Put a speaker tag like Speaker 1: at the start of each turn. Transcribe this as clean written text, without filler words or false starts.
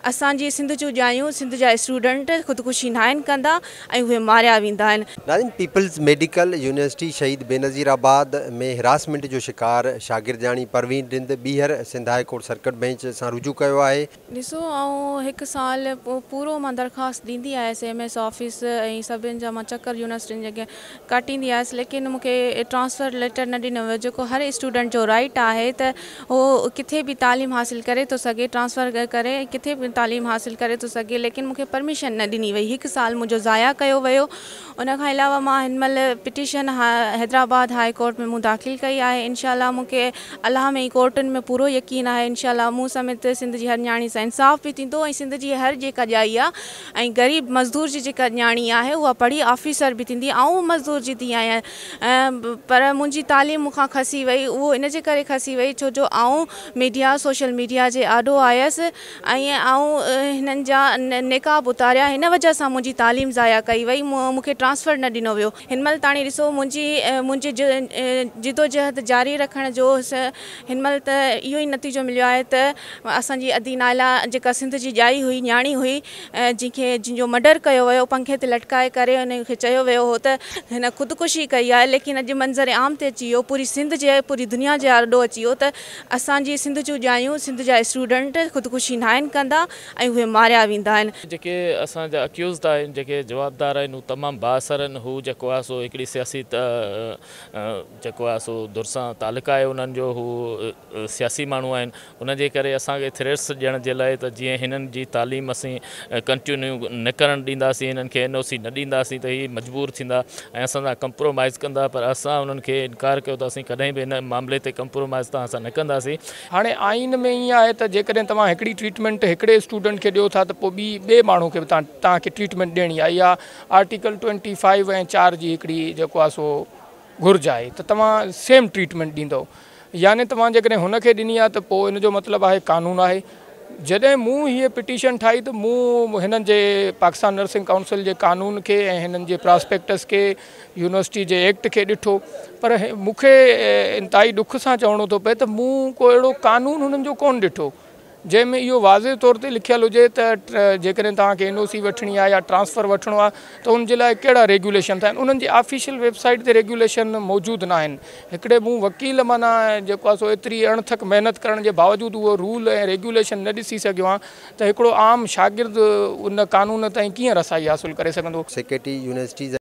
Speaker 1: اسان جي سنڌ جون ڄايون، سنڌ جا اسٽوڊنٽ خودڪشي ناهن ڪندا ۽ اهي ماريا ويندا آهن.
Speaker 2: ناظرين پيپلز ميڊيڪل يونيورسٽي شهيد بينظير آباد ۾ هراسمينٽ جو شڪار شاگردياڻي پروين رند ٻيهر Sindh high court circuit bench سان رجوع ڪيو آهي.
Speaker 1: ڏسو آئون هڪ سال پورو مان درخواست ڏيندي آيس ايم ايس آفيس ۽ سڀن جا مان چڪر يونيورسٽين جي ڪاٽيندي آيس، ليڪن مون کي ٽرانسفر ليٽر نه ڏنو ويو، جيڪو هر اسٽوڊنٽ جو رائيٽ آهي ته هو ڪٿي به تعليم حاصل ڪري ٿو سگهي، ٽرانسفر ڪري ڪٿي به تعليم حاصل ڪري ٿو سگهي، ليڪن مون کي پرميشن نه ڏني وئي. هڪ سال منهنجو ضايع ڪيو ويو. ان کان علاوه مان هن مهل پٽيشن حيدرآباد هاء ڪورٽ ۾ مون داخل ڪئي آهي. انشاء الله مون کي الله ۾ ڪورٽن ۾ پورو يقين آهي. انشاء الله مون سميت سنڌ جي هر نياڻي سان انصاف به ٿيندو ۽ سنڌ جي هر جيڪا ڄائي آهي ۽ غريب مزدور جي جيڪا نياڻي آهي، اها پڙهي آفيسر به ٿيندي. آئون مزدور جي ڌيء آهيان، پر منهنجي تعليم مون کان کسي وئي. اهو ان جي ڪري کسي وئي ڇو جو آئون ميڊيا، سوشل ميڊيا جي آڏو آيس ۽ آئون هنن جا نقاب اتاريا. هن وجهه سان منهنجي تعليم ضايع ڪئي وئي، مون کي ٽرانسفر نه ڏنو ويو. هن مهل تاڻي ڏسو، منهنجي جدوجهد جاري رکڻ جو هن مهل ته اهو ئي نتيجو مليو آهي ته اسان جي ادي نائلا، جيڪا سنڌ جي ڄائي هئي، نياڻي هئي، جنهن جو مرڊر ڪيو ويو، پنکي تي لٽڪائي ڪري ان کي چيو ويو هو ته هن خودڪشي ڪئي آهي، ليڪن اڄ منظر عام تي اچي ويو، پوري سنڌ جي، پوري دنيا جي آڏو اچي ويو ته اسان جي سنڌ جون ڄايون، سنڌ جا اسٽوڊنٽ خودڪشي ناهن ڪندا ۽ اهي ماريا ويندا آهن.
Speaker 3: جيڪي اسان جا اڪيوزڊ آهن، جيڪي جوابدار آهن، هو تمام بااثر آهن. هو جيڪو آهي سو هڪڙي سياسي جيڪو آهي سو ڌر سان تعلق آهي انهن جو، هو سياسي ماڻهو آهن. ان جي ڪري اسان کي ٿريٽس ڏيڻ جي لاء ته جيئن هنن جي تعليم اسين ڪنٽينيو نه ڪرڻ ڏينداسين، هنن کي اين او سي نه ڏينداسين ته هي مجبور ٿيندا ۽ اسان سان ڪمپرومائز ڪندا، پر اسان انهن کي انڪار ڪيو ته اسين ڪڏهن به هن معاملي تي ڪمپرومائز توهان سان نه ڪنداسين.
Speaker 4: هاڻي آئين ۾ ائين آهي ته جيڪڏهن توهان هڪڙي ٽريٽمينٽ هڪڙي اسٽوڊنٽ کي ڏيو ٿا ته پوء ٻئي ماڻهو کي به توهان کي ٽريٽمينٽ ڏيڻي آهي. اها آرٽيڪل 25 ۽ 4 جي هڪڙي جيڪو آهي سو گهرج آهي ته توهان سيم ٽريٽمينٽ ڏيندؤ، يعني توهان جيڪڏهن هن کي ڏني آهي ته پوء ان جو مطلب آهي قانون آهي. جڏهن مون هيء پٽيشن ٺاهي ته مون هنن جي پاڪستان نرسنگ ڪائونسل جي قانون کي ۽ هنن جي پراسپيڪٽس کي، يونيورسٽي جي ايڪٽ کي ڏٺو، پر مون کي انتهائي ڏک سان چوڻو ٿو پئي ته مون ڪو اهڙو قانون هنن جو ڪونه ڏٺو جنهن ۾ اهو واضح طور تي لکيل هجي ته جيڪڏهن توهان کي اين او سي وٺڻي آهي يا ٽرانسفر وٺڻو آهي ته ان جي لاء ڪهڙا ريگيوليشن آهن. انهن جي آفيشل ويب سائيٽ تي ريگيوليشن موجود نه آهن. هڪڙي مون وڪيل معنيٰ جيڪو آهي سو ايتري اڻٿڪ محنت ڪرڻ جي باوجود اهو رول ۽ ريگيوليشن نه ڏسي سگهيو آهيان ته هڪڙو عام شاگرد ان قانون تائين ڪيئن رسائي حاصل ڪري سگهندو؟
Speaker 2: Secretary universities.